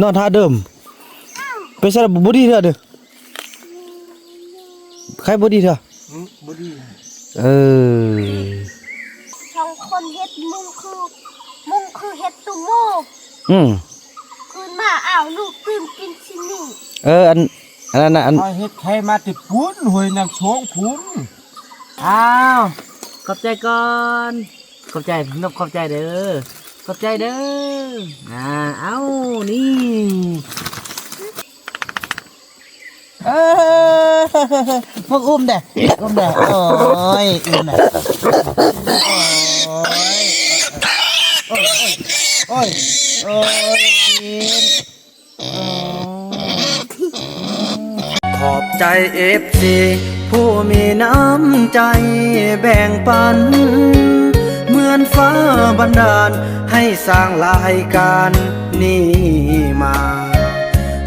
ນອນທ່າເດີມ. ໄປໃສລະ ບໍ່ດີເທື່ອເດີ. ໃຄບໍ່ດີເທື່ອ. ອືມ ບໍ່ດີ. ເອີ ສອງຄົນເຮັດມຸງຄື ມຸງຄືເຮັດຕຸໂມ. ອືມ ຄືນມາ ອ້າວ ລູກຕື່ມກິນຊິນີ້. ເອີ ອັນ ອັນນັ້ນນະ ອັນ ຂ້ອຍເຮັດໄຂ່ມາແຕ່ພຸ້ນ ຫ້ວຍນ້ຳໂຂງພຸ້ນ. ອ້າວ ຂອບໃຈກ່ອນ. ຂອບໃຈ ນົບ ຂອບໃຈເດີ ຂອບໃຈເດີ. ອ່າ ເອົາ ນີ້ ເອີ ພວກອຸ້ມແດ່ ອຸ້ມແດ່. ໂອ້ຍ ອຸ້ມແດ່ ໂອ້ຍ ໂອ້ຍ ໂອ້ຍ ໂອ້ຍ ໂອ້ຍ ດິນ. ຂອບໃຈເອັຟຊີຜູ້ມີນ້ຳໃຈແບ່ງປັນ ເໝືອນຟ້າບັນດານໃຫ້ສ້າງລາຍການນີ້ມາ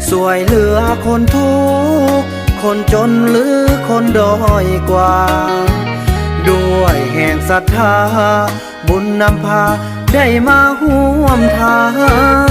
ຊ່ວຍເຫຼືອຄົນທຸກ ຄົນຈົນ ຫຼື ຄົນດ້ອຍກວ່າ ດ້ວຍແຮງສັດທາ ບຸນນຳພາໄດ້ມາຮ່ວມທາງ.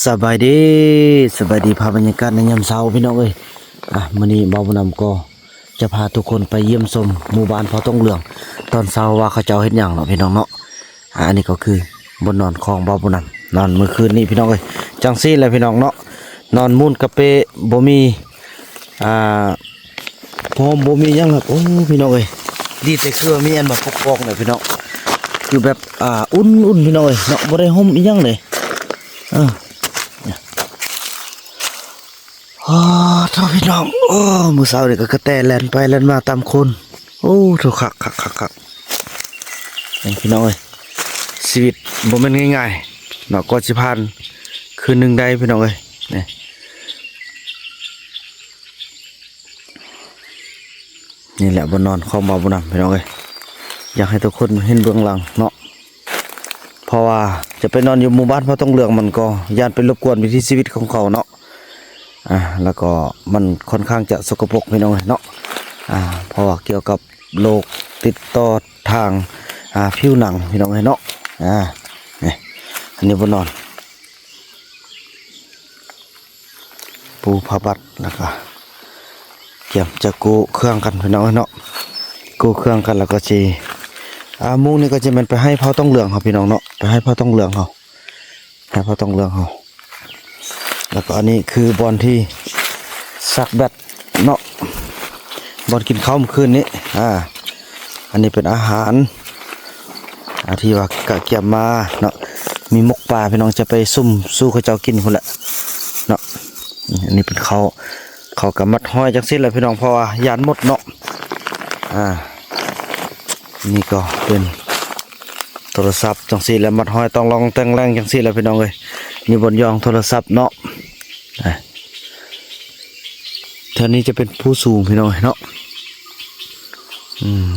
ສະບາຍດີ ສະບາຍດີ ພາບບັນຍາກາດໃນຍາມເຊົ້າພີ່ນ້ອງເອີຍ. ອ່າ ມື້ນີ້ບ່າວບຸນນຳກໍຈະພາທຸກຄົນໄປຢ້ຽມຊົມໝູ່ບ້ານເຜົ່າຕົງເຫຼືອງ ຕອນເຊົ້າວ່າເຂົາເຈົ້າເຮັດຫຍັງເນາະພີ່ນ້ອງເນາະ. ອ່າ ອັນນີ້ກໍຄືບ່ອນນອນຂອງບ່າວບຸນນຳ ນອນມື້ຄືນນີ້ພີ່ນ້ອງເອີຍ. ຈັ່ງຊີ້ແຫຼະພີ່ນ້ອງເນາະ ນອນໝູນກະເປະ ບໍ່ມີ ອ່າ ພ້ອມ ບໍ່ມີຫຍັງດອກ. ໂອ້ ພີ່ນ້ອງເອີຍ ດີແຕ່ຄືວ່າມີອັນມາປົກປ້ອງແຫຼະພີ່ນ້ອງ ຄືແບບ ອ່າ ອຸ່ນໆ ພີ່ນ້ອງເອີຍເນາະ ບໍ່ໄດ້ຫົ່ມອີ່ຫຍັງເລີຍ. ເອີ ໂອ້ ໂທ້ ພີ່ນ້ອງ ໂອ້ ມື້ເຊົ້ານີ້ກໍກະແຕແລ່ນໄປແລ່ນມາຕາມໂຄນ. ໂອ້ ໂທ້ ຄັກໆໆໆ ນີ້ພີ່ນ້ອງເອີຍ ຊີວິດບໍ່ແມ່ນງ່າຍໆເນາະ ກວ່າຊິຜ່ານຄືນໜຶ່ງໄດ້ພີ່ນ້ອງເອີຍ. ນີ້ ນີ້ແຫຼະບ່ອນນອນຂອງບ່າວບຸນນຳພີ່ນ້ອງເອີຍ. ຢາກໃຫ້ທຸກຄົນເຫັນເບື້ອງຫຼັງເນາະ ເພາະວ່າຈະໄປນອນຢູ່ໝູ່ບ້ານເຜົ່າຕົງເຫຼືອງ ມັນກໍຢ້ານໄປລົບກວນວິຖີຊີວິດຂອງເຂົາເນາະ. ອ່າ ແລ້ວກໍມັນຄ່ອນຂ້າງຈະສົກກະປົກພີ່ນ້ອງເອີຍເນາະ. ອ່າ ເພາະວ່າກ່ຽວກັບໂລກຕິດຕໍ່ທາງ ອ່າ ຜິວໜັງພີ່ນ້ອງເອີຍເນາະ. ອ່າ ນີ້ ອັນນີ້ບ່ອນນອນ ປູຜ້າບັດ ແລ້ວກໍກຽມຈະກູ້ເຄື່ອງກັນພີ່ນ້ອງເອີຍເນາະ. ກູ້ເຄື່ອງກັນແລ້ວກໍຊິ ອ່າ ໂມງນີ້ກໍຈະແມ່ນໄປໄຮ່ເຜົ່າຕົງເຫຼືອງເຮົາພີ່ນ້ອງເນາະ ໄປໄຮ່ເຜົ່າຕົງເຫຼືອງເຮົາ ໄຮ່ເຜົ່າຕົງເຫຼືອງເຮົາ. ແລ້ວກໍອັນນີ້ຄືບ່ອນທີ່ຊັກແບັດເນາະ ບ່ອນກິນເຂົ້າມື້ຄືນນີ້. ອ່າ ອັນນີ້ເປັນອາຫານ ອ່າ ທີ່ວ່າກະກຽມມາເນາະ ມີໝົກປາ ພີ່ນ້ອງຈະໄປສຸ່ມສູ່ເຂົາເຈົ້າກິນພຸ້ນແຫຼະເນາະ. ອັນນີ້ເປັນເຂົ້າ ເຂົາກໍມັດຫ້ອຍຈັ່ງຊີ້ແຫຼະພີ່ນ້ອງ ເພາະວ່າຢ້ານໝົດເນາະ. ອ່າ ນີ້ກໍເປັນໂທລະສັບຈັ່ງຊີ້ແຫຼະ ມັດຫ້ອຍຕ້ອງລອງແຕ່ງແລງຈັ່ງຊີ້ແຫຼະພີ່ນ້ອງເອີຍ. ມີບ່ອນຢ່ອງໂທລະສັບເນາະ. ອ່າ ແຖວນີ້ຈະເປັນພູສູງພີ່ນ້ອງເນາະ. ອືມ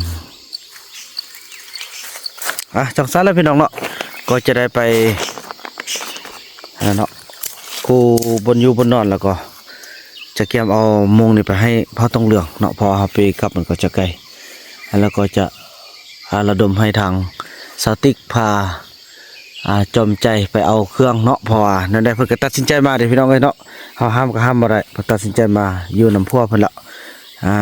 ອ່ະ ຈັ່ງຊັ້ນແຫຼະພີ່ນ້ອງເນາະ ກໍຈະໄດ້ໄປ ອັນນັ້ນເນາະ ກູ້ບ່ອນຢູ່ບ່ອນນອນ ແລ້ວກໍຈະກຽມເອົາໂມງນີ້ໄປໄຮ່ເຜົ່າຕົງເຫຼືອງເນາະ ເພາະວ່າເຮົາໄປກັບມັນກໍຈະໄກ. ແລ້ວກໍຈະ ອ່າ ລະດົມໃຫ້ທາງສາວຕິກພາ ອ່າ ຈອມໃຈໄປເອົາເຄື່ອງເນາະ ເພາະວ່າແນວໃດເພິ່ນກໍຕັດສິນໃຈມາເດ້ພີ່ນ້ອງເອີຍເນາະ. ເຮົາຫ້າມກໍຫ້າມບໍ່ໄດ້ ເພິ່ນຕັດສິນໃຈມາຢູ່ນຳຜົວເພິ່ນແລ້ວ. ອ່າ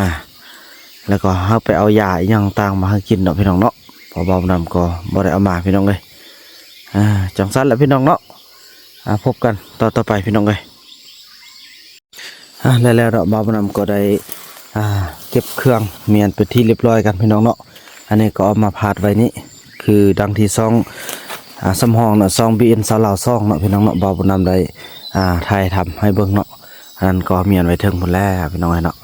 ແລ້ວກໍເຮົາໄປເອົາຢາອີ່ຫຍັງຕ່າງມາໃຫ້ກິນເນາະພີ່ນ້ອງເນາະ ເພາະວ່າບໍ່ນຳກໍບໍ່ໄດ້ເອົາມາພີ່ນ້ອງເອີຍ. ອ່າ ຈັ່ງຊັ້ນແຫຼະພີ່ນ້ອງເນາະ. ອ່າ ພົບກັນຕອນຕໍ່ໄປພີ່ນ້ອງເອີຍ. ອ່າ ແລ້ວໆ ເນາະ ບ່າວບຸນນຳກໍໄດ້ ອ່າ ເກັບເຄື່ອງມ້ຽນເປັນທີ່ລຽບຮ້ອຍກັນພີ່ນ້ອງເນາະ. ອັນນີ້ກໍເອົາມາພາດໄວ້ນີ້ ຄືດັ່ງທີ່ຊ່ອງ ອ່າ ສຳຮອງເນາະ ຊ່ອງ ບີເອັນ ຊາວລາວສອງເນາະ ພີ່ນ້ອງເນາະ ບ່າວບຸນນຳໄດ້ ອ່າ ຖ່າຍທຳໃຫ້ເບິ່ງເນາະ. ອັນນັ້ນກໍມ້ຽນໄວ້ເທິງພຸ້ນແຫຼະພີ່ນ້ອງເອີຍເນາະ.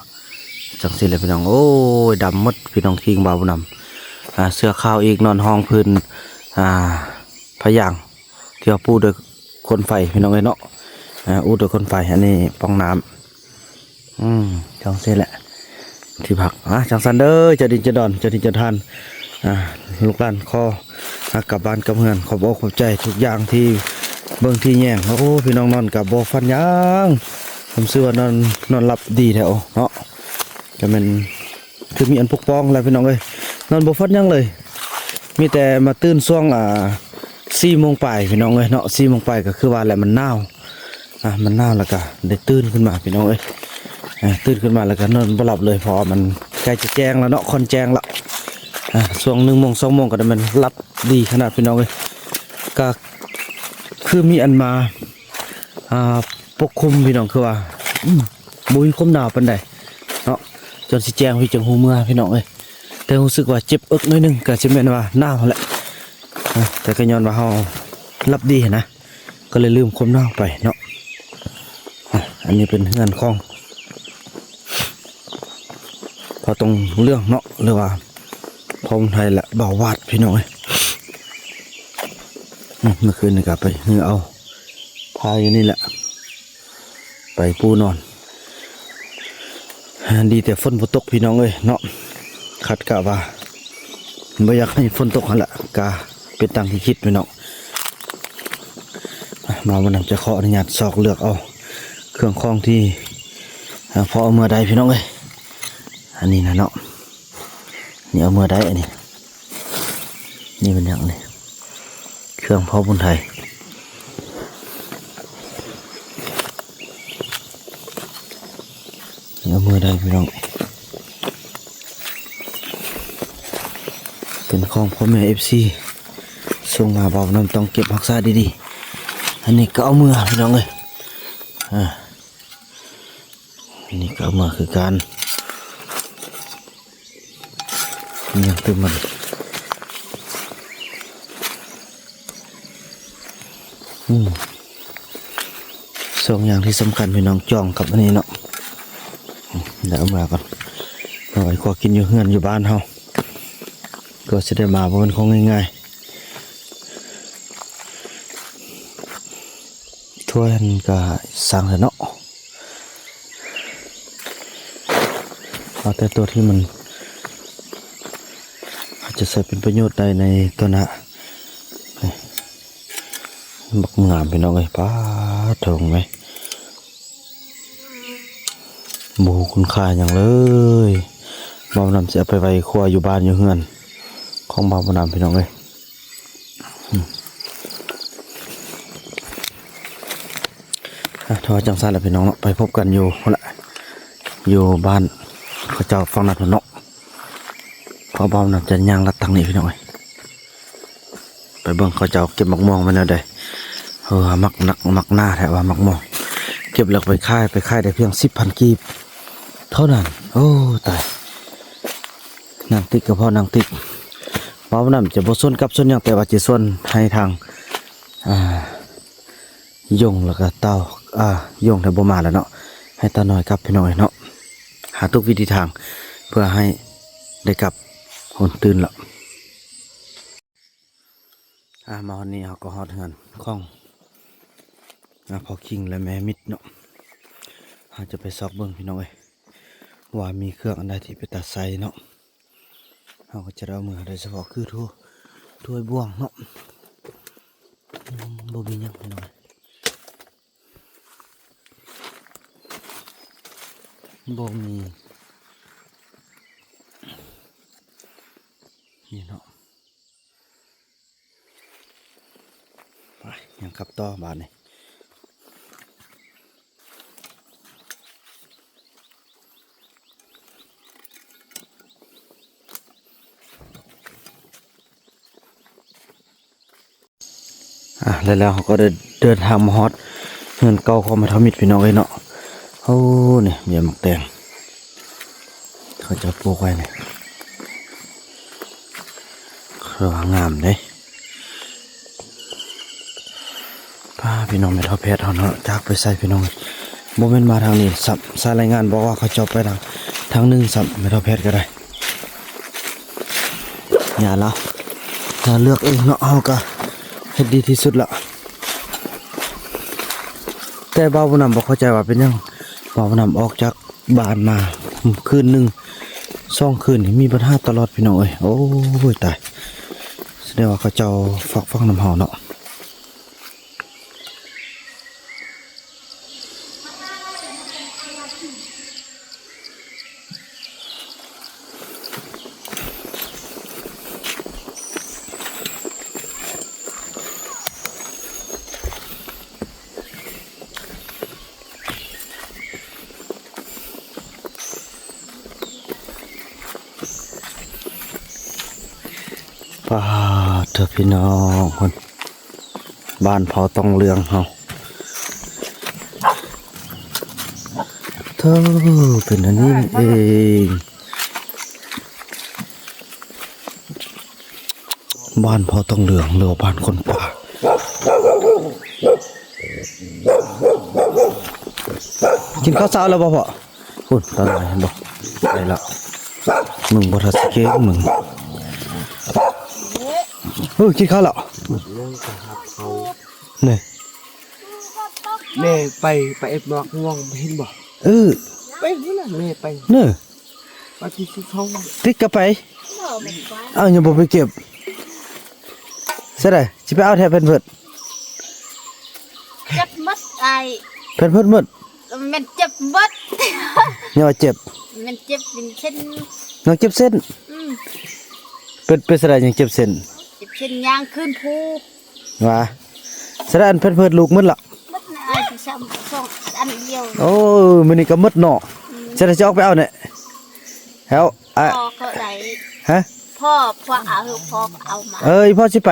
ຈັ່ງຊີ້ແຫຼະພີ່ນ້ອງ ໂອ້ຍ ດຳໝົດພີ່ນ້ອງ ຄີງບ່າວບຸນນຳ. ອ່າ ເສື້ອຂາວອີກ ນອນຮອງພື້ນ ອ່າ ພະຍາງ ທີ່ວ່າປູດ້ວຍ ກົນໄຟພີ່ນ້ອງເອີຍເນາະ. ອ່າ ອຸດດ້ວຍກົນໄຟ. ອັນນີ້ປ່ອງນ້ຳ. ອືມ ຈັ່ງຊີ້ແຫຼະ ທີ່ພັກ. ອ່າ ຈັ່ງຊັ້ນເດີ ເຈົ້າດິນເຈົ້າດອນ ເຈົ້າຖິ່ນເຈົ້າຖານ ອ່າ ລູກຫຼານຂໍ ອ່າ ກັບບ້ານກັບເຮືອນ. ຂອບອົກຂອບໃຈທຸກຢ່າງທີ່ເບິ່ງທີ່ແຍງ. ໂອ້ ພີ່ນ້ອງນອນກໍບໍ່ຝັນຫຍັງ ສົມຊື່ວ່ານອນ ນອນຫຼັບດີແທ້ເນາະ. ກໍແມ່ນຄືມີອັນປົກປ້ອງແຫຼະພີ່ນ້ອງເອີຍ ນອນບໍ່ຝັນຫຍັງເລີຍ. ມີແຕ່ມາຕື່ນຊ່ວງ ອ່າ ສີ່ໂມງປາຍພີ່ນ້ອງເອີຍເນາະ. ສີ່ໂມງປາຍກໍຄືວ່າແຫຼະ ມັນໜາວ ອ່າ ມັນໜາວ ແລ້ວກໍໄດ້ຕື່ນຂຶ້ນມາພີ່ນ້ອງເອີຍ. ອ່າ ຕື່ນຂຶ້ນມາແລ້ວກໍນອນບໍ່ຫຼັບເລີຍ ເພາະວ່າມັນໃກ້ຈະແຈ້ງແລ້ວເນາະ ຄ່ອນແຈ້ງແລ້ວ. ອ່າ ຊ່ວງໜຶ່ງໂມງ ສອງໂມງກໍໄດ້ແມ່ນຫຼັບດີຂະໜາດພີ່ນ້ອງເອີຍ. ກໍຄືມີອັນມາ ອ່າ ປົກຄຸມພີ່ນ້ອງ ຄືວ່າ ອືມ ບໍ່ມີຄວາມໜາວປານໃດເນາະ. ຈົນຊິແຈ້ງພີ່ຈຶ່ງຮູ້ເມືອພີ່ນ້ອງເອີຍ. ແຕ່ຮູ້ສຶກວ່າເຈັບເອິກໜ້ອຍໜຶ່ງ ກໍຊິແມ່ນວ່າໜາວຫັ້ນແຫຼະ. ອ່າ ແຕ່ກໍຍ້ອນວ່າເຮົາຫຼັບດີຫັ້ນນະ ກໍເລີຍລືມຄວາມໜາວໄປເນາະ. ອ່າ ອັນນີ້ເປັນເຮືອນຂອງພໍ່ຕົງເລື່ອງເນາະ ຫຼືວ່າພໍ່ບຸນໄທ ແລະ ບ່າວວາດພີ່ນ້ອງເອີຍ. ອືມ ເມື່ອຄືນນີ້ກໍໄປຮືເອົາຜ້າຢູ່ນີ້ແຫຼະ ໄປປູນອນ. ດີແຕ່ຝົນບໍ່ຕົກພີ່ນ້ອງເອີຍເນາະ. ຄາດກະວ່າບໍ່ຢາກໃຫ້ຝົນຕົກຫັ້ນລະ ກະເປັນດັ່ງທີ່ຄິດພີ່ນ້ອງ. ມາມື້ນີ້ຈະຂໍອະນຸຍາດຊອກເລືອກເອົາເຄື່ອງຂອງທີ່ ອ່າ ພໍເອົາເມືອໄດ້ພີ່ນ້ອງເອີຍ. ອັນນີ້ນະເນາະ ນີ້ເອົາເມືອໄດ້ ອັນນີ້ ນີ້ເປັນຫຍັງນີ້ ເຄື່ອງພໍ່ບຸນໄທ ນີ້ເອົາເມືອໄດ້ພີ່ນ້ອງ. ເປັນຂອງພໍ່ແມ່ເອັຟຊີສົ່ງມາ ບ່າວນຳຕ້ອງເກັບຮັກສາດີໆ. ອັນນີ້ກໍເອົາເມືອພີ່ນ້ອງເອີຍ. ອ່າ ອັນນີ້ກໍເອົາມາຄືກັນ ຍັງຕື່ມມັນ ອືມ ສອງຢ່າງທີ່ສຳຄັນ ພີ່ນ້ອງ ຈອງກັບອັນນີ້ເນາະ. ອືມ ດຽວເອົາມາກ່ອນ ເອົາໄວ້ຄົວກິນຢູ່ເຮືອນຢູ່ບ້ານເຮົາ ກໍຊິໄດ້ມາ ບໍ່ແມ່ນຂອງງ່າຍໆ. ຖ້ວຍຫັ້ນກະຊ່າງແຫຼະເນາະ ເອົາແຕ່ຕົວທີ່ມັນ ອາດຈະໃຊ້ເປັນປະໂຫຍດໄດ້ໃນຕົວໜ້າ. ນີ້ ບັກງາມພີ່ນ້ອງເອີຍ ປາດໂທ້ເອີຍ ບໍ່ຮູ້ຄຸນຄ່າຫຍັງເລີຍ. ບ່າວນຳຊິເອົາໄປໄວ້ຄົວຢູ່ບ້ານຢູ່ເຮືອນຂອງບ່າວນຳພີ່ນ້ອງເອີຍ. ອ່ະ ຖ້າວ່າຈັ່ງຊັ້ນລະພີ່ນ້ອງເນາະ ໄປພົບກັນຢູ່ພຸ້ນລະ ຢູ່ບ້ານເຂົາເຈົ້າຝັ່ງນັ້ນພຸ້ນເນາະ. ເພາະບ່າວນຳຈະຍ່າງລັດທາງນີ້ພີ່ນ້ອງເອີຍ ໄປເບິ່ງເຂົາເຈົ້າເກັບໝາກມ່ວງແມ່ນແນວໃດ. ເອີ ມັກນັກມັກໜ້າແທ້ວ່າໝາກມ່ວງ ເກັບແລ້ວໄປຂາຍ ໄປຂາຍໄດ້ພຽງສິບພັນກີບເທົ່ານັ້ນ. ໂອ້ ຕາຍ ນັ່ງຕິກກໍພໍນັ່ງຕິກ. ເວົ້ານຳຈະບໍ່ຊວນກັບຊວນຫຍັງ ແຕ່ວ່າຈະຊວນໃຫ້ທາງ ອ່າ ຍົງ ແລ້ວກໍເຕົ້າ ອ່າ ຍົງໄດ້ບໍ່ມາແລ້ວເນາະ ໃຫ້ຕານ້ອຍກັບພີ່ນ້ອງເນາະ. ຫາທຸກວິທີທາງເພື່ອໃຫ້ໄດ້ກັບ ຄົນຕື່ນລະ. ອ່າ ມາຮອດນີ້ເຮົາກໍຮອດເຮືອນຂອງ ອ່າ ພໍ່ຄິງ ແລະ ແມ່ມິດເນາະ. ເຮົາຈະໄປຊອກເບິ່ງພີ່ນ້ອງເອີຍ ວ່າມີເຄື່ອງອັນໃດທີ່ເປັນຕາໃຊ້ເນາະ. ເຮົາກໍຈະໄດ້ເອົາເມືອ ໂດຍສະເພາະຄືຖ້ວຍ ຖ້ວຍບ່ວງເນາະ. ອືມ ບໍ່ມີຫຍັງພີ່ນ້ອງເອີຍ ບໍ່ມີນີ້ເນາະ. ໄປ ຍ່າງກັບຕໍ່ບາດນີ້. ອ່າ ແລ້ວ ແລ້ວເຮົາກໍໄດ້ເດີນທາງມາຮອດເຮືອນເກົ່າຂອງແມ່ເຖົ້າມິດ ພີ່ນ້ອງເອີຍເນາະ. ໂອ້ ນີ້ ເບ້ຍໝາກແຕງ ເຂົາເຈົ້າປູກໄວ້ນີ້ ຄືວ່າງາມເດ້. ພາພີ່ນ້ອງ ແມ່ເຖົ້າແພດເຮົາເນາະ ຈາກໄປໃສພີ່ນ້ອງ ບໍ່ແມ່ນມາທາງນີ້ຊ້ຳ. ສາຍລາຍງານບອກວ່າເຂົາເຈົ້າໄປທາງ ທາງໜຶ່ງຊ້ຳ ແມ່ເຖົ້າແພດກໍໄດ້. ຢ່າລະ ເຮົາເລືອກເອງເນາະ ເຮົາກໍເຮັດດີທີ່ສຸດລະ. ແຕ່ບ່າວບຸນນຳບໍ່ເຂົ້າໃຈວ່າເປັນຫຍັງ ບ່າວບຸນນຳອອກຈາກບ້ານມາຄືນໜຶ່ງສອງຄືນນີ້ມີບັນຫາຕະຫຼອດ ພີ່ນ້ອງເອີຍ. ໂອ້ຍ ຕາຍ ສະແດງວ່າເຂົາເຈົ້າຝາກຝັງນຳເຮົາເນາະ. ປາດເທີ ພີ່ນ້ອງ ບ້ານເຜົ່າຕອງເຫຼືອງເຮົາ ເທີ ເປັນອັນນີ້ເອງ ບ້ານເຜົ່າຕອງເຫຼືອງ ຫຼືວ່າບ້ານຄົນປ່າ. ກິນເຂົ້າເຊົ້າແລ້ວບໍ່ພໍ່? ພຸ້ນ ຕາຫຼາຍ ເຫັນບໍ່? ໄປລະ ມຶງບໍ່ທັນຊິເກັ່ງ ມຶງ. ເອີ ກິນເຂົ້າແລ້ວ ຍັງຈະຮັບເຂົາ ນີ້ ແມ່ໄປ ໄປເອັດໝາກມ່ວງ ເຫັນບໍ່? ເອີ ໄປພຸ້ນນະ ແມ່ໄປ ເນີ ໄປທີ່ເຂົາ ຕິດກະໄປ. ເອົ້າ ຍັງບໍ່ໄປເກັບ ໃສ່ໄດ້ ຊິໄປເອົາແທ້ ແພມເພີດ ເຈັບໝົດອ້າຍ ແພມເພີດໝົດ ແມ່ນເຈັບໝົດ ຍັງວ່າເຈັບ ແມ່ນເຈັບເປັນເສັ້ນ ຍັງເຈັບເສັ້ນ. ອືມ ເປັນ ເປັນຈັ່ງໃດ ຍັງເຈັບເສັ້ນ ເຈັບເສັ້ນຍ່າງຄືນພູ ວ່າ ສະນັ້ນ ແພມເພີດລູກໝົດລະ ໝົດນະອ້າຍ ຊິຊ້ຳສອງອັນດຽວ. ໂອ້ ມື້ນີ້ກໍໝົດເນາະ. ອືມ ສະນັ້ນ ຊິອອກໄປເອົາແນ່ ແລ້ວ ອ່າ ພໍ່ເຂົາໄດ້ ຮະ ພໍ່ ພໍ່ເອົາ ພໍ່ເອົາມາ ເອີຍ ພໍ່ຊິໄປ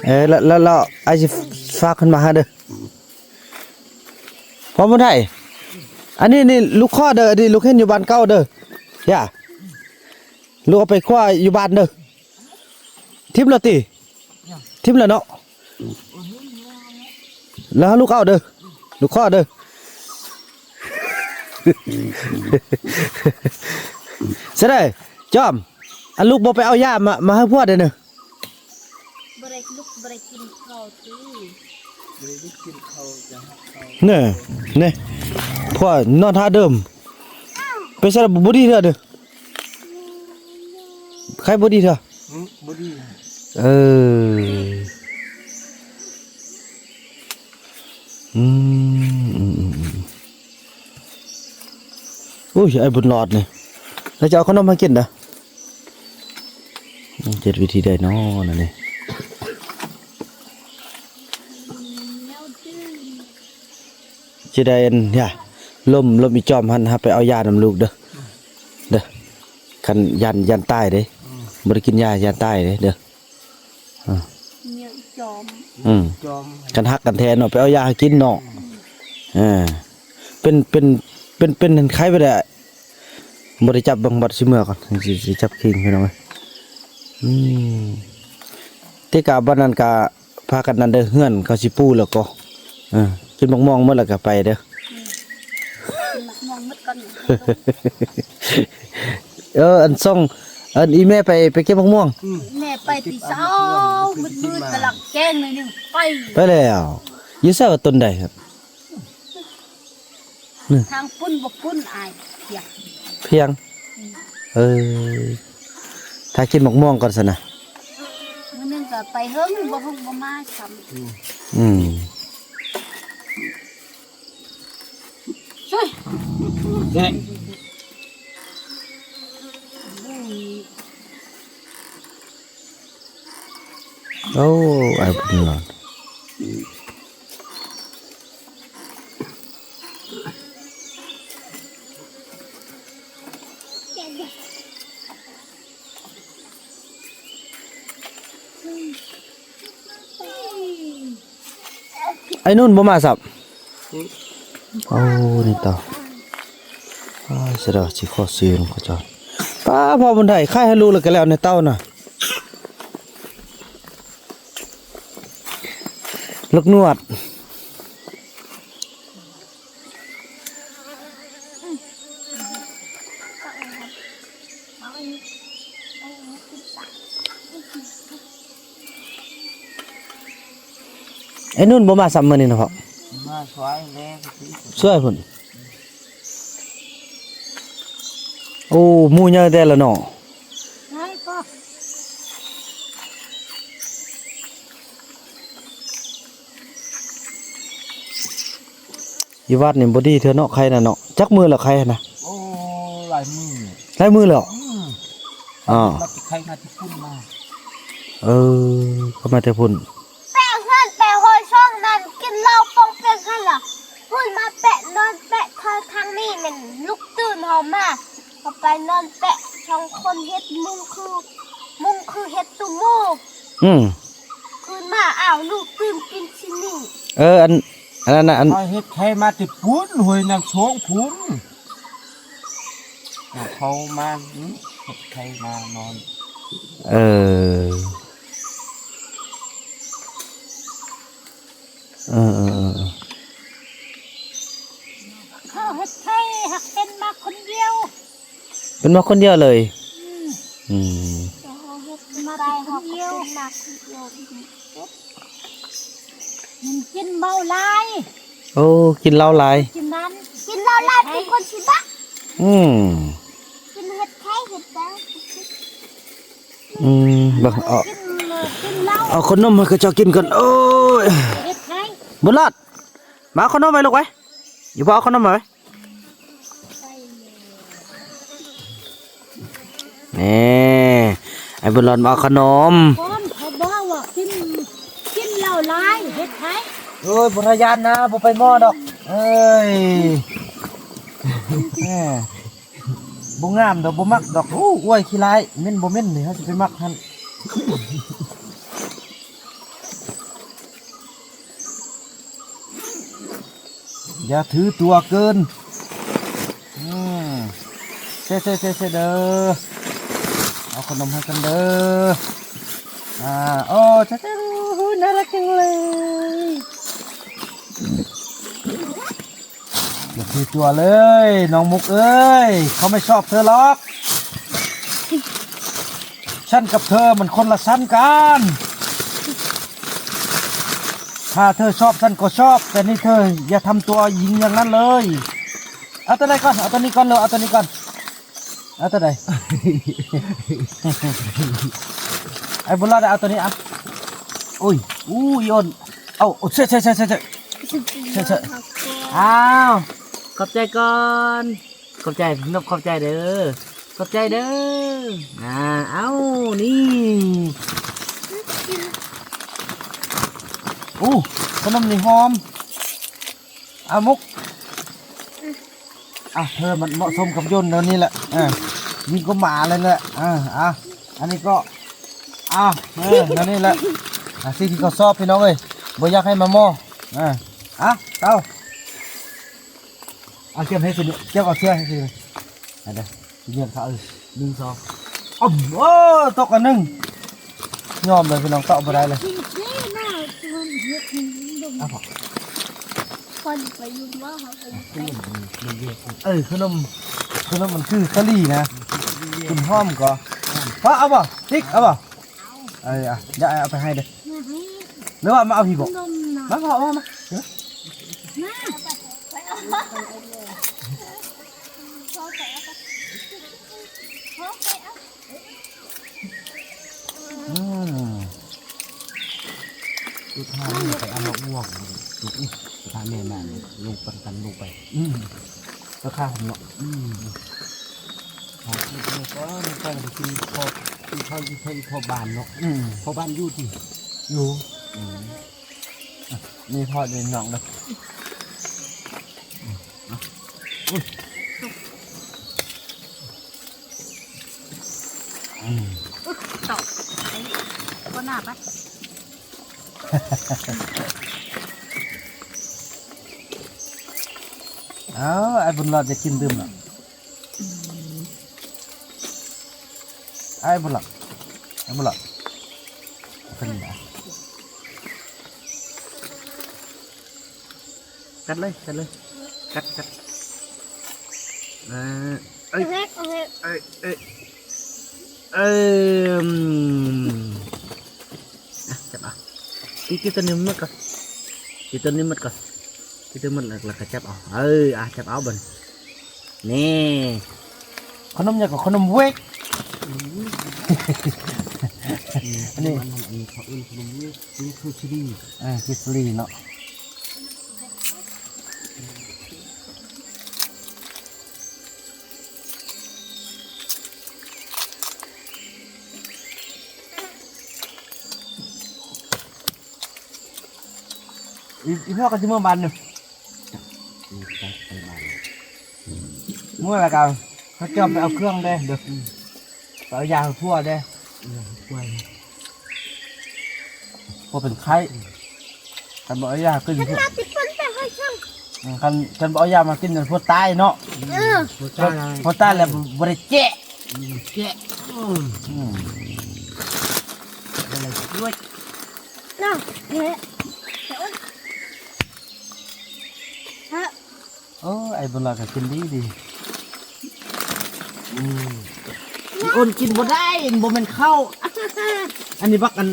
ເອີ ແລ້ວ ແລ້ວ ແລ້ວອ້າຍຊິຝາກເພິ່ນມາໃຫ້ເດີ ພໍ່ບຸນໄທ. ອັນນີ້ນີ້ລູກຂໍເດີ ອັນນີ້ລູກເຫັນຢູ່ບ້ານເກົ່າເດີ ຢ່າ ລູກເອົາໄປຂົວຢູ່ບ້ານເດີ. ຖິ້ມແລ້ວຕິ? ຖິ້ມແລ້ວເນາະ ແລ້ວລູກເອົາເດີ ລູກຂໍເດີ. ສະເດ ຈອມ ອັນລູກບໍ່ໄປເອົາຢາມາ ມາໃຫ້ຜົວເດີເນີ. ບໍ່ໄດ້ ລູກບໍ່ໄດ້ກິນເຂົ້າຕິ ບໍ່ໄດ້ກິນເຂົ້າຈະຮັບເຂົ້າ ເນີ ນີ້ ຜົວນອນທ່າເດີມ. ໄປໃສລະ ບໍ່ດີເທື່ອເດີ ໄຂ້ບໍ່ດີເທື່ອ. ຫືມ ບໍ່ດີ ເອີ ອືມ ອືມ ອືມ ອືມ. ໂອ້ຍ ອ້າຍບຸນຫຼອດນີ້ ແລ້ວຈະເອົາຂະໜົມໃຫ້ກິນເດີ. ເຮັດວິທີໃດນໍນັ້ນນີ້ ຊິໄດ້ອັນ ຢ່າ ລົມ ລົມອີຈອມຫັ້ນ ຫາໄປເອົາຢານຳລູກເດີ ເດີ ຄັນຢ້ານ ຢ້ານຕາຍເດ້. ອືມ ບໍ່ໄດ້ກິນຢາ ຢ້ານຕາຍເດ້ ເດີ. ອືມ ເມຍອີຈອມ ອືມ ຈອມ ຄັນຮັກກັນແທ້ເນາະ ໄປເອົາຢາໃຫ້ກິນເນາະ. ອືມ ເອີ ເປັນ ເປັນ ເປັນ ເປັນໄຂ້ບໍ່ໄດ້ ບໍ່ໄດ້ຈັບເບິ່ງ ບັດຊິເມືອກ່ອນ ຊິ ຊິຈັບຄິງ ພີ່ນ້ອງເອີຍ. ອືມ ຕິກະບັດນັ້ນກະ ພາກັນນັ້ນເດີ ເຮືອນເຂົາຊິປູແລ້ວກໍ ເອີ ກິນໝາກມ່ວງໝົດແລ້ວກໍໄປເດີ. ອືມ ກິນໝາກມ່ວງໝົດກ່ອນ ເອີ ອັນຊ່ອງ ອັນອີແມ່ໄປ ໄປເກັບໝາກມ່ວງ. ອືມ ແມ່ໄປແຕ່ເຊົ້າ ມືດໆ ກຳລັງແຈ້ງໜ້ອຍໜຶ່ງ ໄປ ໄປແລ້ວ. ຢູ່ໃສວ່າຕົ້ນໃດ? ທາງປຸ້ນບໍ່ປຸ້ນອ້າຍ ພຽງ ພຽງ. ອືມ ເອີ ຖ້າກິນໝາກມ່ວງກ່ອນຊັ້ນນະ. ມື້ໜຶ່ງກໍໄປເຫິງ ບໍ່ເຫິງບໍ່ມາຊ້ຳ. ອືມ ຊ່ວຍ ໂອ້ ອ້າຍບຸນຫຼອດ ອ້າຍນຸ່ນບໍ່ມາຊ້ຳ. ໂອ້ ນີ້ເຕົາ ອ້າຍ ສະດອກ ຊິຂໍຊື້ນຳເຂົາເຈົ້າ. ປ້າ ພໍ່ບຸນໄທ ຂາຍໃຫ້ລູກແລ້ວກໍແລ້ວໃນເຕົານະ. ລູກໜວດ ໄອ້ນຸ່ນບໍ່ມາຊ້ຳມື້ນີ້ນະພໍ່? ມ ມາຊ່ວຍແດ່ ຊ່ວຍພຸ້ນ. ໂອ້ ໝູ່ໃຫຍ່ແທ້ລະເນາະ. ໃຫຍ່ກໍ ຢູ່ວັດນີ້ບໍ່ດີເທື່ອເນາະ ໄຄນະເນາະ. ຈັກມື້ລະໄຄຫັ້ນນະ? ໂອ້ ຫຼາຍມື້ ຫຼາຍມື້ແລ້ວ. ອືມ ອາ ມາແຕ່ໄຄ ມາແຕ່ພຸ້ນມາ. ເອີ ເຂົາມາແຕ່ພຸ້ນ. ແປະເຮືອນແປະຫ້ອຍຊ່ອງນັ້ນ ກິນເຫຼົ້າປ່ອງເປັງຫັ້ນລະ. ພຸ້ນມາແປະນອນແປະ ເຂົ້າທາງນີ້ແມ່ນລຸກຕື່ນເຮົາມາ ເຮົາໄປນອນແປະສອງຄົນ ເຮັດມຸງຄື ມຸງຄືເຮັດຕຸໂມ. ອືມ ຄືນມາ ອ້າວ ລູກຕື່ນກິນຊິນີ້. ເອີ ອັນ ອັນນັ້ນນະ ອັນ ຂ້ອຍເຮັດໄຄມາແຕ່ພຸ້ນ ຫ້ວຍນ້ຳໂຊງພຸ້ນ. ເອົາເຂົ້າມາ ອືມ ເຮັດໄຄມານອນ. ເອີ ເອີ ເອີ ເອີ ເຂົາເຮັດໄຄ ຫາກເປັນມາຄົນດຽວ. ເປັນມາຄົນດຽວເລີຍ. ອືມ ອືມ ມາຄົນດຽວ ມັນກິນເຫຼົ້າຫຼາຍ. ໂອ້ ກິນເຫຼົ້າຫຼາຍ ກິນນັ້ນ ກິນເຫຼົ້າຫຼາຍເປັນຄົນຊິບະ. ອືມ ກິນເຮັດໄຄ ເຮັດແປ້ງ. ອືມ ເບິ່ງ ເອົາ ກິນເຫຼົ້າ ເອົາຂະໜົມໃຫ້ເຂົາເຈົ້າກິນກ່ອນ. ໂອ້ຍ ເຮັດໄຄ ບຸນລອດ ມາເອົາຂະໜົມໄວ້ລູກໄວ້. ຢູ່ບໍ່ ເອົາຂະໜົມມາໄວ້. ນີ້ ໄອ້ບຸນຫຼອນມາເອົາຂະໜົມ. ເຂົາບອກວ່າກິນ ກິນເຫຼົ້າຫຼາຍເຮັດໄຄ. ໂອ້ຍ ບໍ່ທາຍານນະ ບໍ່ໄປໝໍດອກ. ເອີຍ ແໝ ບໍ່ງາມດອກ ບໍ່ມັກດອກ. ໂອ້ ອວຍຂີ້ຮ້າຍ ເໝັນບໍ່ເໝັນນີ້ ເຮົາຊິໄປມັກຫັ້ນ. ຢ່າຖືຕົວເກີນ. ອືມ ເຊ ເຊ ເຊ ເຊເດີ ເອົາຂະໜົມໃຫ້ກັນເດີ. ອາ ໂອ້ ຈະ ຈະ ໂອ້ ໜ້າລັກຈັງເລີຍ. ຢ່າຖືຕົວເລີຍ ນ້ອງມຸກເອີຍ ເຂົາໄມ່ຊອບເທີຫຼອກ. ຊັ້ນກັບເທີມັນຄົນລະຊັ້ນກັນ. ຖ້າເທີຊອບຊັ້ນກໍຊອບ ແຕ່ນີ້ເທີຢ່າທຳຕົວຍິງຢ່າງນັ້ນເລີຍ. ເອົາຕົວໃດກ່ອນ? ເອົາຕົວນີ້ກ່ອນເລີຍ ເອົາຕົວນີ້ກ່ອນ. ເອົາຕົວໃດ? ໄອ້ບຸນລອດ ເອົາຕົວນີ້ ເອົາ. ໂອ້ຍ ອູ້ ອີ່ອົນ ເອົາ. ໂອ້ ເຊ ເຊ ເຊ ເຊ ເຊ ເຊ ເຊ. ອ້າວ ຂອບໃຈກ່ອນ. ຂອບໃຈ ນົບ ຂອບໃຈເດີ ຂອບໃຈເດີ. ອາ ເອົາ ນີ້. ໂອ້ ຂະໜົມນີ້ຫອມ. ອາ ມຸກ ອາ ເອີ ມັນເໝາະສົມກັບຍົນແນວນີ້ແຫຼະ. ເອີ ຍິງກວ່າໝາເລີຍແຫຼະ. ເອີ ອາ ອັນນີ້ກໍ ອາ ເອີ ແນວນີ້ແຫຼະ. ອາ ສິ່ງທີ່ເຂົາຊອບ ພີ່ນ້ອງເອີຍ ບໍ່ຢາກໃຫ້ມາໝໍ. ອາ ອາ ເອົາ. ເອົາ ເກັບໃຫ້ຊິ ເກັບເອົາເຊືອກໃຫ້ຊິ. ເອົາເດີ ຊິເຫຍື່ອນເຂົາ. ເອີ ໜຶ່ງ ສອງ ອືມ. ໂອ້ ຕົກອັນໜຶ່ງ. ຍອມເລີຍພີ່ນ້ອງ ເຕາະບໍ່ໄດ້ເລີຍ. ເອົາ ເອີ ຂະໜົມ ຂະໜົມມັນຄືສາລີນະ ກິນຫອມກໍ. ເອົາບໍ່ ຕິກ ເອົາບໍ່? ເອີ ອະ ດຽວອ້າຍເອົາໄປໃຫ້ເດີ. ຫຼືວ່າມາເອົາພີ້ບໍ? ມາ ມາ ມາ ມາ. ອືມ ສຸດທ້າຍມັນໄປເອົາມາອວກ ຖ້າແມ່ມາ ລູກປັນກັນລູກໄປ. ອືມ ລາຄາເນາະ. ອືມ ເອົາໄປ ໄປກິນ ພໍກິນເຂົ້າຢູ່ເທິງພໍ່ບ້ານເນາະ. ອືມ ພໍ່ບ້ານຢູ່ຕິ? ຢູ່. ອືມ ນີ້ພໍ່ເດີນນ້ອງເດີ. ອືມ ຕອບ ບໍ່ໜ້າປະ. ເອົາ ອ້າຍບຸນລອດຈະກິນຕື່ມລະ. ອ້າຍບຸນລອດ ອ້າຍບຸນລອດ ເປັນຫຍັງ? ກັດເລີຍ ກັດເລີຍ ກັດ ກັດ. ເອີ ເອີຍ ເອີຍ ເອີຍ ເອີຍ ເອີຍ ອືມ ອ່ະ ຈັບເອົາ. ກິນ ກິນຕົວນີ້ໝົດກ່ອນ ກິນຕົວນີ້ໝົດກ່ອນ. ທີ່ເຕີມໝົດແລ້ວ ແລ້ວກໍຈັບເອົາ ເອີ ອ່ະ ຈັບເອົາບັດນີ້ ຂະໜົມຫຍັງກໍຂະໜົມເວັກ ອັນນີ້ ອັນນີ້ ອັນນີ້ເຂົາເອີ້ນຂະໜົມເວັກ ເປັນເຄີສລີ ເອີ ເຄີສລີເນາະ. ອີ ອີພໍ່ກໍຊິເມືອບ້ານນີ້ ເມືອແລ້ວກໍເຂົາເຈົ້າໄປເອົາເຄື່ອງເດ້ ເດີ ໄປເອົາຢາໃຫ້ຜົວເດ້ ຜົວເປັນໄຂ້ ຄັນບໍ່ເອົາຢາກິນ ຄັນມາຕິດເພິ່ນໄປໃຫ້ຊ່າງ ອືມ ຄັນ ຄັນບໍ່ເອົາຢາມາກິນ ຜົວຕາຍເນາະ ເອີ ຜົວຕາຍ ຜົວຕາຍແລ້ວບໍ່ໄດ້ແຈະ ແຈະ ອືມ ອືມ ບໍ່ໄດ້ຊ່ວຍ ເນາະ ແຈະ ແຈະ ໂອ້ຍ ຮະ ໂອ້ຍ ໄອ້ບຸນຫຼ້າກໍກິນດີດີ ອືມ ອີ່ອົນກິນບໍ່ໄດ້ ບໍ່ແມ່ນເຂົ້າ ອັນນີ້ບັກອັນ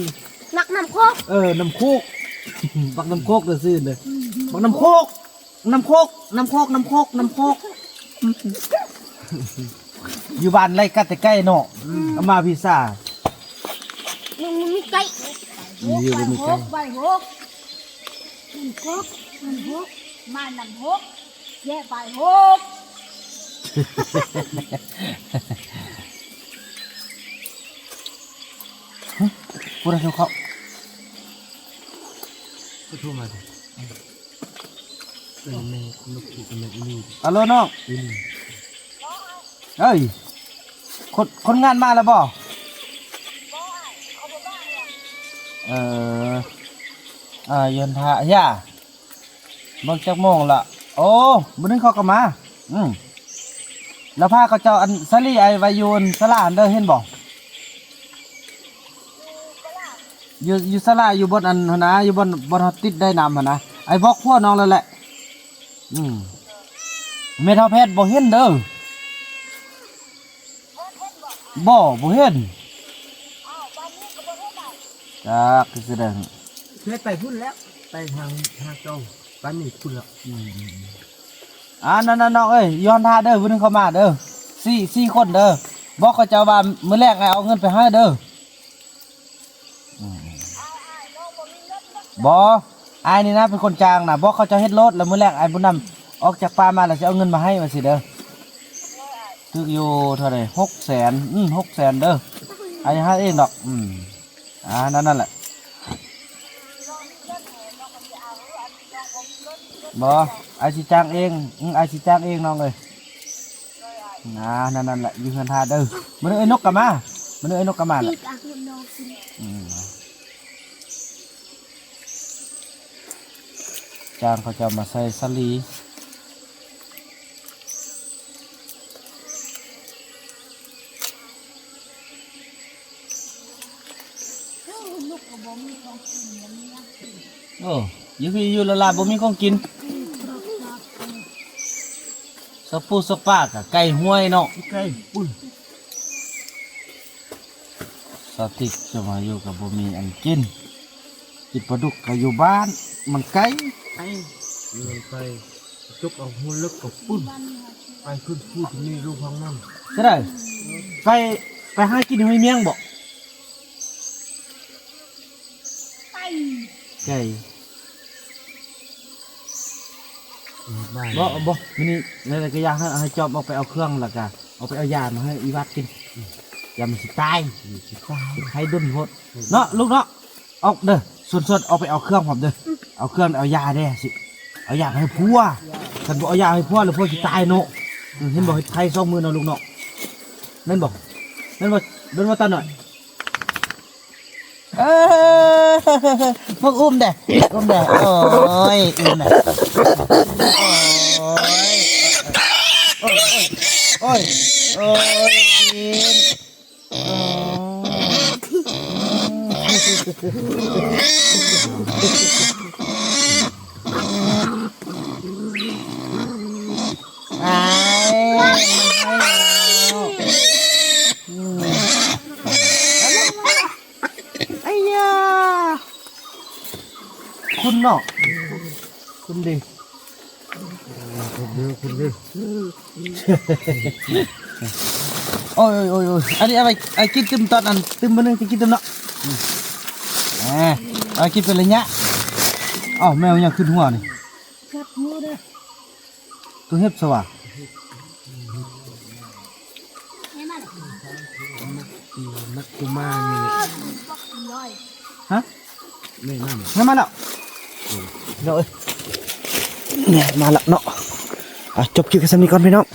ບັກນ້ຳໂຄກ ເອີ ນ້ຳໂຄກ ບັກນ້ຳໂຄກຊື່ໆເດີ ບັກນ້ຳໂຄກ ນ້ຳໂຄກ ນ້ຳໂຄກ ນ້ຳໂຄກ ນ້ຳໂຄກ ຢູ່ບ້ານໄລ່ກັດແຕ່ໄກ່ເນາະ ອືມ ເອົາມາພິຊາ ມັນມີໄກ່ ມີຢູ່ ບໍ່ມີໄກ່ ໄປຫົກ ໄປຫົກ ໄປຫົກ ມານຳຫົກ ແຍກໄປຫົກ ຜູ້ໃດໂທເຂົ້າ ກໍໂທມາ ເປັນແມ່ນກະໂຫຼກ ເປັນແມ່ນອີ່ຫຼີ ອາໂລນ້ອງ ອີ່ຫຼີ ເອີຍ ຄົນ ຄົນງານມາແລ້ວບໍ່? ເອີ ອ່າ ຢູ່ຫັ້ນຖ້າ ຢ່າ ເບິ່ງຈັກໂມງລະ ໂອ້ ມື້ໜຶ່ງເຂົາກໍມາ ອືມ ລະພາເຂົາເຈົ້າ ອັນ ສາລີ ໄອ້ໄວ້ຢູ່ ອັນ ສາລາຫັ້ນເດີ ເຫັນບໍ່? ຢູ່ ຢູ່ສາລາ ຢູ່ບ່ອນອັນຫັ້ນນະ ຢູ່ບ່ອນ ບ່ອນເຮົາຕິດໄດ້ນ້ຳຫັ້ນນະ ໄອ້ບອກຜົວນ້ອງແລ້ວແຫຼະ ອືມ ແມ່ເຖົ້າແພດບໍ່ເຫັນເດີ ບໍ່ ບໍ່ເຫັນ ຈັກຄືຊິໄດ້ ເພິ່ນໄປພຸ້ນແລ້ວ ໄປທາງ ທາງເກົ່າ ປານນີ້ພຸ້ນແລ້ວ ອືມ ອ່າ ນັ້ນໆ ນ້ອງເອີຍ ຢູ່ຫັ້ນຖ້າເດີ ມື້ໜຶ່ງເຂົາມາເດີ ສີ່ ສີ່ຄົນເດີ ບອກເຂົາເຈົ້າວ່າ ມື້ແລງອ້າຍເອົາເງິນໄປໃຫ້ເດີ. ອືມ ບໍ່ ອ້າຍນີ້ນະເປັນຄົນຈ້າງນະ ບອກເຂົາເຈົ້າເຮັດໂລດ ແລ້ວມື້ແລງອ້າຍບຸນນຳອອກຈາກປ່າມາ ແລ້ວຊິເອົາເງິນມາໃຫ້ວ່າຊີ້ເດີ. ຖືກຢູ່ເທົ່າໃດ? ຫົກແສນ ອືມ ຫົກແສນເດີ ອ້າຍຫາເອງດອກ ອືມ ອ່າ ນັ້ນ ນັ້ນແຫຼະ. ບໍ່ ອ້າຍຊິຈ້າງເອງ ອືມ ອ້າຍຊິຈ້າງເອງນ້ອງເອີຍ. ອ່າ ນັ້ນ ນັ້ນແຫຼະ ຢູ່ເຮືອນທ່າເດີ ມື້ນີ້ເອີ່ນນົກກໍມາ ມື້ນີ້ເອີ່ນນົກກໍມາແຫຼະ. ອືມ ຈ້າງເຂົາເຈົ້າມາໃສ່ສາລີ. ໂອ້ ຢູ່ພີ້ຢູ່ລະລາບໍ່ມີຂອງກິນ ສະປູສະປາກະໄກ່ຫ້ວຍເນາະ ໄກ່ປຸ້ນ. ສາວຕິກຈະມາຢູ່ກໍບໍ່ມີອັນກິນ ກິນປາດຸກກໍຢູ່ບ້ານ ມັນໄກ ໄກ ມັນໄກ ຈົກເອົາຫົວເລິກກໍປຸ້ນ ໄປຂຶ້ນພູທີ່ມີໂລພັງນຳ. ຈະໄດ້ ໄປ ໄປຫາກິນຫ້ວຍມຽງບໍ? ໄກ ໄກ ບໍ່ ບໍ່ ມື້ນີ້ ແລ້ວກໍຢາກໃຫ້ ໃຫ້ຈອມອອກໄປເອົາເຄື່ອງ ແລ້ວກໍອອກໄປເອົາຢາມາໃຫ້ອີວັດກິນ ຢ້ານມັນຊິຕາຍ ຊິຕາຍ ໄຂ້ດົນໂພດເນາະລູກເນາະ. ອອກເດີ ສ່ວນໆ ອອກໄປເອົາເຄື່ອງພ້ອມເດີ ເອົາເຄື່ອງເອົາຢາແດ່ ຊິເອົາຢາໃຫ້ຜົວ ຄັນບໍ່ເອົາຢາໃຫ້ຜົວແລ້ວຜົວຊິຕາຍເນາະ. ເຫັນບໍ່ ເຮັດໄຂ້ສອງມື້ເນາະລູກເນາະ. ແມ່ນບໍ່ ແມ່ນບໍ່ ແມ່ນບໍ່ຕາໜ້ອຍ? ເອີ ເບິ່ງອຸ້ມແດ່ ອຸ້ມແດ່ ໂອ້ຍ ອຸ້ມແດ່ ໂອ້ຍ ໂອ້ຍ ໂອ້ຍ ໂອ້ຍ ໂອ້ຍ ດິນ ໂອ້ຍ ອ້າຍ ມັນໄຫ້ແລ້ວ ອາຍາ ຄຸນເນາະ ຄຸນເດ. ໂອ້ຍ ໂອ້ຍ ໂອ້ຍ ອັນນີ້ເອົາໄວ້ ເອົາກິນຕື່ມຕອນນັ້ນ ຕື່ມມື້ໜຶ່ງ ກິນຕື່ມເນາະ. ອ່າ ເອົາກິນເປັນໄລຍະ. ອ້າວ ແມວຫຍັງຂຶ້ນຫົວນີ້? ກັດຫູເດີ ຕົວເຫັບຊະຫວາ. ມັກ ມັກກຸມານີ້ ຮະ? ແມ່ນມາແລ້ວ ແມ່ນມາແລ້ວ. ເອີ ແມ່ນມາແລ້ວເນາະ. ອ່ະ ຈົບຄລິບກັນສ່ຳນີ້ກ່ອນ ພີ່ນ້ອງ.